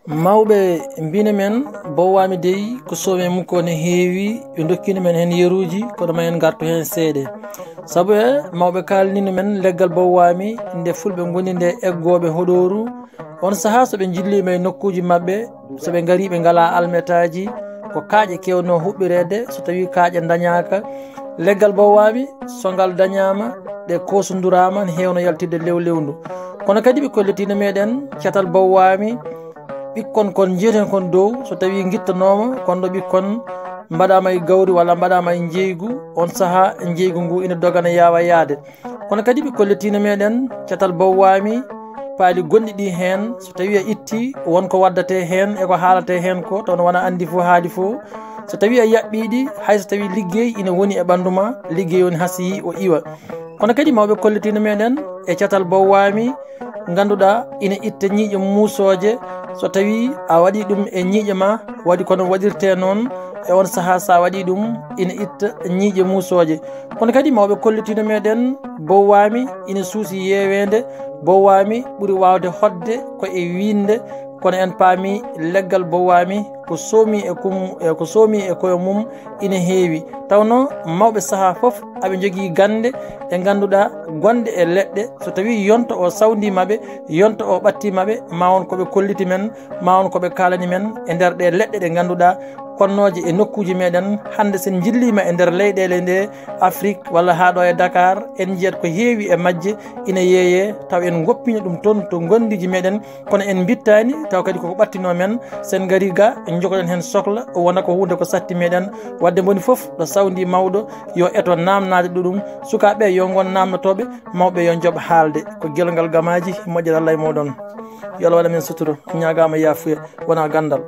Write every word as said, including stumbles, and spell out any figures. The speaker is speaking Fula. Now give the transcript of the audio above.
Mawɓe mbino men, bowwami dey ko somi e mum ko ne heewi, ɓe ndokkino men heen yeruuji, kono ma en ngartu heen seeɗa. Sabu e mawɓe kaalnino men leggal bowwami, nde fulɓe ngoni nde eggooɓe hoɗooru, on sahaa so ɓe njilliima e nokkuuji maɓɓe, so ɓe ngari ɓe ngalaa almetaaji, ko kaaƴe keewno huɓɓireede, so tawii kaaƴe ndañaaka. Leggal bowwami, so ngal dañaama, ɗe koosonduraama, ne heewno yaltidde lewlewndu. Kono kadi ɓe kollitiino meɗen catal bowwami, ɓikkon kon njiyeten kon dow, so tawii ngittanooma, kon ɗo ɓikkon mbaɗaama e gawri walla mbaɗaama e njeygu, on sahaa njeygu ngu ina dogana yaawa yaade. Kono kadi ɓe kollitiino meɗen catal bowwami, paali gonɗi ɗi heen, so tawii a itti won ko waddate heen e ko haalate heen ko, taw no wona anndi fof haali fof. So tawii a yaɓɓii ɗi, hay so tawii liggey ina woni e ɓanndu ma, liggey on hasii o iwa. Kono kadi mawɓe kollitiino meɗen e catal bowwami, ngannduɗaa ina itta ñiiƴe muusooje, so tawii a waɗii ɗum e ñiiƴe ma, waɗi kono waɗirtee noon e on sahaa, so a waɗii ɗum ina itta ñiiƴe muusooje. Kono kadi mawɓe kollitiino meɗen bowwami ina suusi yeeweende, bowwami ɓuri waawde hoɗde ko e wiinde, kono en paami leggal bowwami ko soomi e kum-, e ko soomi e koyo mum ina heewi. Tawno mawɓe sahaa fof aɓe njogii gannde ɗe ngannduɗaa gonɗe e leɗɗe, so tawii yonto o sawndii maɓɓe, yonto o ɓattii maɓɓe, ma won ko ɓe kolliti men, ma won ko ɓe kaalani men e nder ɗe leɗɗe ɗe ngannduɗaa konnooje e nokkuuji meɗen. Hannde sen njilliima e nder leyɗeele nde Afrik walla haa ɗo e Dakar, en njiyat ko heewi e majje ina yeeyee, taw en ngoppino ɗum toon to ngondiiji meɗen, kono en mbittaani, taw kadi koko ɓattinoo men. Sen ngari ga, en njogoɗen heen sokla, o wona ko huunde ko satti meɗen. Wadde mboni fof ɗo sawndi mawɗo, yo eto naamnaade ɗuɗum. Sukaaɓe yo ngon naamnotooɓe, mawɓe yo njoɓ haalde. Ko gelngal gamaaji, moƴƴere Allah e mooɗon. Yo Allah waɗa men sutura, ñaagaama yaafuya, wona ganndal.